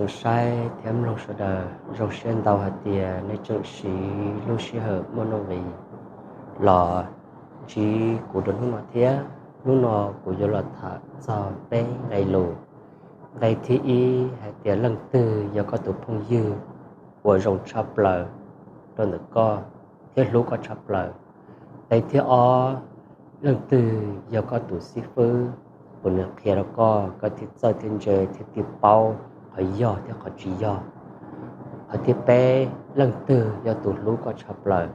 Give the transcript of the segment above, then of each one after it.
Saib thiab mloog sawv daws, zoo siab ntau hais tias nej tseem siv lub sij hawm muaj nuj nqis los ntsib kuv rau hnub no thiab. Hnub no kuv yuav los tham txog peb nqe lus. Nqe thib ib hais tias leej twg yog koj tus phooj ywg uas zoo tshaj plaws rau ntawm koj thiab hlub koj tshaj plaws. Nqe thib ob, leej twg yog koj tus xib fwb uas nws qhia rau koj, koj thiaj txawj thiab ntse thiab thiaj paub qhov yog thiab qhov tsis yog. Qhov thib peb, leej twg yog tus hlub koj tshaj plaws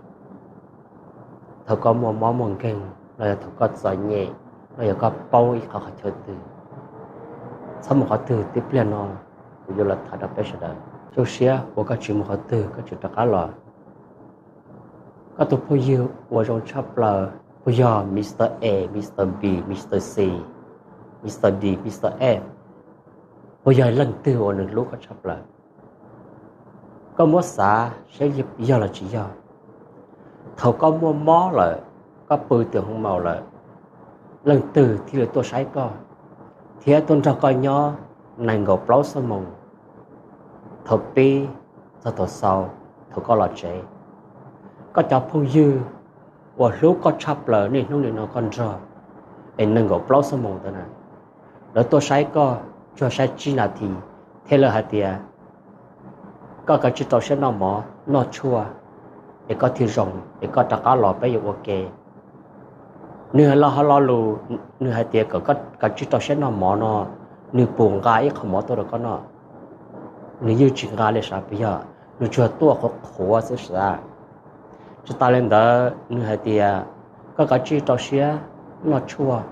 thaum koj muaj mob muaj nkeeg los yog thaum koj txom nyem, los yog koj poob ib qhov qhov chaw twg. Txhob mus qhov twg, tib pliag no kuv yuav los tham rau peb sawv daws. Zoo siab uas koj tsis mus qhov twg, koj tseem rov qab los. Koj tus phooj ywg uas zoo tshaj plaws puas yog Mr A, Mr B, Mr C, Mr D, Mr F? Puas yog leej twg uas nws hlub koj tshaj plaws? Koj muab xav seb yog los tsis yog. Thaum koj muaj mob lawm, koj pw tim hoo maus lawm, leej twg thiaj li tuaj saib koj thiab tuaj nrog koj nyob nees nkaum plaub xuab moos, thaum pib txog thaum xaus, thaum koj los tsev? Koj cov phooj ywg uas hlub koj tshaj plaws niaj hnub nim no koj nrog es nees nkaum plaub xuab moos ntawd na, lawv tuaj saib koj tsuas saib tsib nas this thiab lawv hais tias koj kav tsij rau siab noj mov noj tshuaj es koj thiaj zoo, es koj rov qab los peb yuav ua ke. Nws los ho lo lus, nws hais tias kom koj kav tsij rau siab noj mov no, nws puas nqa ib qho mov tuaj rau koj noj? Nws yeej tsis nqa li sav, puas yog? Nws tsuas tuaj qhuav qhuav xwb sav. Tsis tas li ntawd nws hais tias koj kav tsij rau siab noj tshuaj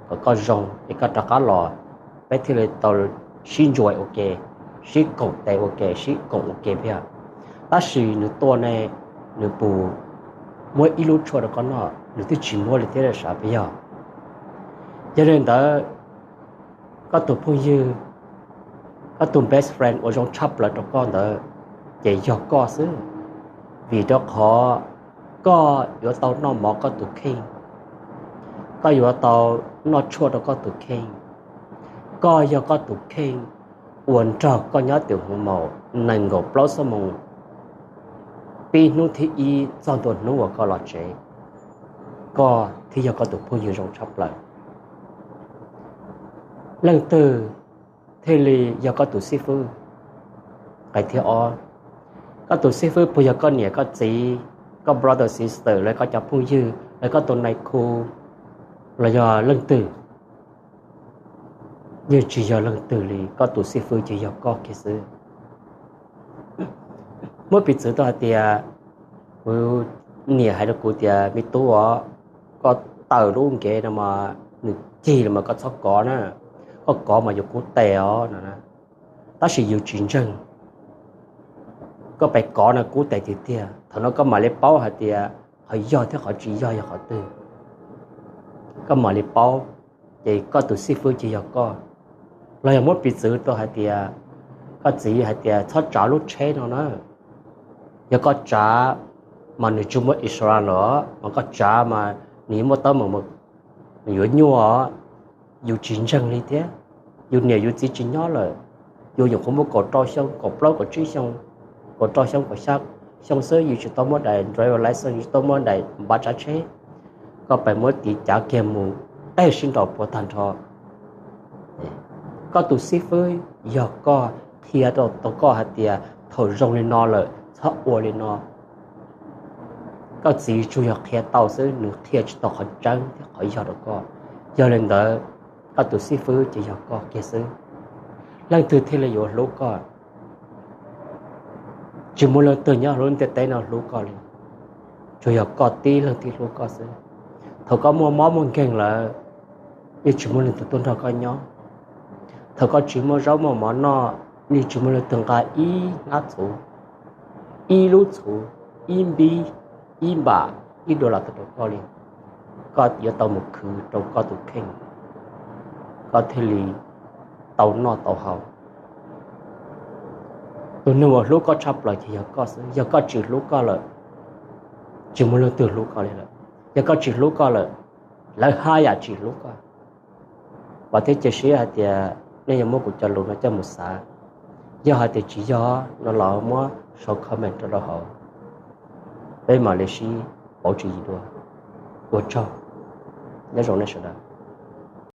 kom koj zoo es koj rov qab los, peb thiaj li tau sib ntsuas ua ke, sib koom tes ua ke, sib koom ua ke, puas yog? Tab sis nws tuaj ne, nws puas muab ib lub tshuaj rau koj noj? Nws twb tsis muab li thiab sav, puas yog? Yog li ntawd, koj tus phooj ywg, koj tus best friend uas zoo tshaj plaws rau koj ntawd ces yog koj xwb, vim rau qhov koj yuav tau noj mov koj tus kheej, koj yuav tau noj tshuaj rau koj tus kheej, koj yog koj tus kheej uas nrog koj nyob tim hoo maus nees nkaum plaub xuab moos, pib hnub thib ib txog ntua hnub uas koj los tsev, koj thiaj yog koj tus phooj ywg zoo tshaj plaws. Leej twg thiaj li yog koj tus xib fwb? Nqe thib ob, koj tus xib fwb puas yog koj niam koj txiv, koj brother sister, los koj cov phooj ywg, los koj tus nais khu, los yog leej twg? Yeej tsis yog leej twg li, koj tus xib fwb ces yog koj kiag xwb. Muab piv txwv tau hais tias kuv niam hais rau kuv tias, me tub os, koj tawm lub nkev no mas nws cig los mas koj txhob kov na, koj kov mas yuav kub tes os no. Tab sis yus tsis ntseeg, koj pes kov no kub tes tiag tiag. Thaum no koj mam li paub hais tias qhov yog thiab qhov tsis yog yog qhov twg, koj mam li paub. Ces koj tus xib fwb ces yog koj. Los yog muab piv txwv tau hais tias koj txiv hais tias txhob tsav lub tsheb no na, yog koj tsav mas nws tsis muaj insurance los, mas koj tsav mas nws yuav muaj teeb meem, nws yuav nyuaj. Yus tsis ntseeg li thiab, yus niam yus txiv tsis nyob lawm, yus nyuam qhuav muaj kaum rau xyoo, kaum plaub kaum tsib xyoo, kaum rau xyoo kaum xya xyoo xwb, yus tsis tau muaj daim driver license, yus tsis tau muaj daim npav tsav tsheb, koj pes muab tiv cav kiag mus tej sib nraus puas tag nrho. Koj tus xib fwb yog koj, qhia rau tau koj hais tias thaum zoo li no lawm txhob ua li no. Koj txiv tsuas yog qhia tau xwb, nws qhia tsis tau qhov tseeb thiab qhov yog rau koj. Yog li ntawd, koj tus xib fwb ces yog koj kiag xwb. Leej twg thiaj li yuav hlub koj? Tsis muaj leej twg nyob hauv lub ntiaj teb no hlub koj li, tsuas yog koj tib leeg thiaj hlub koj xwb. Thaum koj muaj mob muaj nkeeg lawm, yeej tsis muaj leej twg tuaj nrog koj nyob. Thaum koj tsis muaj zaub muaj mov noj, yeej tsis muaj leej twg nqa ib hnab txhuv, ib lub txhuv, ib npib, ib npam, ib dollar tuaj rau koj li. Koj yuav tau mus khwv rau koj tus kheej, koj thiaj li tau noj tau haus. Tus neeg uas hlub koj tshaj plaws ces yog koj xwb. Yog koj tsis hlub koj lawm, tsis muaj leej twg hlub koj li lawm. Yog koj tsis hlub koj lawm, lawv haj yam tsis hlub koj. Vam thiab cia siab hais tias nej yuav muab kuv cov lus no coj mus xav. Yog hais tias tsis yog no los muab sau comment rau hauv, peb mam li sib pauv tswv yim dua. Ua tsaug, nyob zoo nej sawv daws.